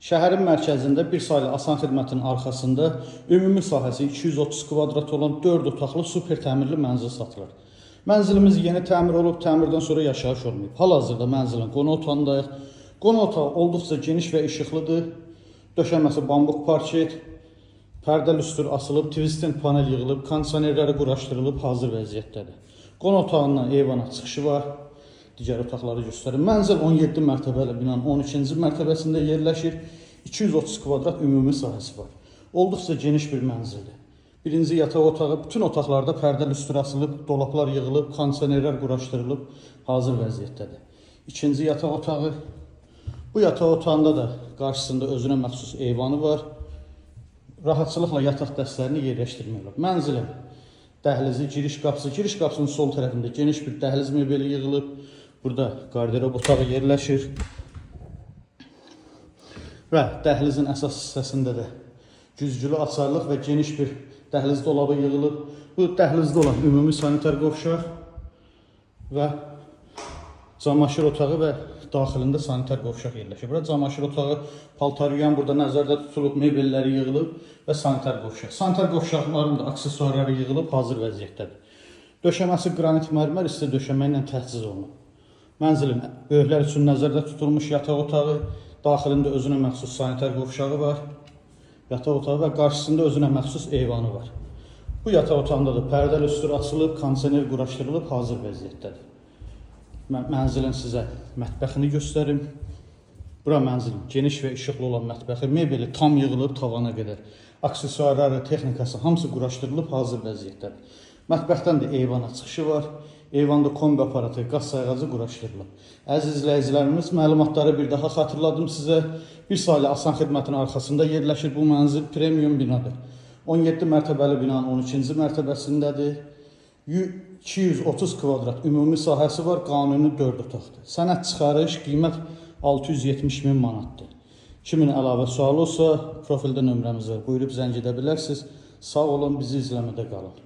Şəhərin mərkəzində bir saylı asan xidmətin arxasında ümumi sahəsi 230 kvadrat olan 4 otaqlı super təmirli mənzil satılır. Mənzilimiz yeni təmir olub, təmirdən sonra yaşayış olmayıb. Hal-hazırda mənzilin qonaq otağındayıq. Qonaq otağı olduqca geniş və işıqlıdır. Döşəməsi bambuq parket, pərdə lüstür asılıb, twisting panel yığılıb, kondisionerləri quraşdırılıb, hazır vəziyyətdədir. Qonaq otağından eyvana çıxışı var. Digər otaqları göstərim. Mənzil 17 mərtəbəli binanın 12-ci mərtəbəsində yerləşir. 230 kvadrat ümumi sahəsi var. Olduqca geniş bir mənzildir. Birinci yataq otağı, bütün otaqlarda pərdə lüstür asılıb, dolablar yığılıb, kondisionerlər quraşdırılıb, hazır vəziyyətdədir. İkinci yataq otağı. Bu yataq otağında da qarşısında özünə məxsus eyvanı var. Rahatçılıqla yataq dəstlərini yerləşdirmək olar. Mənzilin dəhlizi, giriş qapısı, giriş qapısının sol tərəfində geniş bir dəhliz mebeli yığılıb. Burada qarderob otağı yerləşir. Və dəhlizin əsas hissəsində də güzgülü açarlıq və geniş bir dəhliz dolabı yığılıb. Bu dəhlizdə olan ümumi sanitar qovşaq və camaşır otağı və daxilində sanitar qovşaq yerləşir. Bura camaşır otağı, paltar yuyan burada nəzərdə tutulub, mebelləri yığılıb və sanitar qovşaq. Sanitar qovşaqların da aksesuarları yığılıb, hazır vəziyyətdədir. Döşəməsi qranit mərmər isti döşəmə ilə təchiz olunub. Mənzilin böyüklər üçün nəzərdə tutulmuş yataq otağı, daxilində özünə məxsus sanitar qovşağı var. Yataq otağı və qarşısında özünə məxsus eyvanı var. Bu yataq otağında da pərdə lüstür açılıb, kondisioner quraşdırılıb, hazır vəziyyətdədir. Mən mənzilin sizə mətbəxini göstərim. Bura mənzilin geniş və işıqlı olan mətbəxi, mebeli tam yığılıb tavana qədər. Aksesuarları, texnikası hamısı quraşdırılıb, hazır vəziyyətdədir. Mətbəxdən də eyvana çıxışı var. Eyvanda kombi aparatı, qaz sayğacı quraşdırılıb. Əziz izləyicilərimiz, məlumatları bir daha xatırladım sizə. Bir saylı asan xidmətin arxasında yerləşir bu mənzil, premium binadır. 17 mərtəbəli binanın 12-ci mərtəbəsindədir. 230 kvadrat ümumi sahəsi var, qanuni 4 otaqdır. Sənəd çıxarış, qiymət 670 min manatdır. Kimin əlavə sualı olsa, profildə nömrəmiz var. Buyurub zəng edə bilərsiniz. Sağ olun, bizi izləmədə qalın.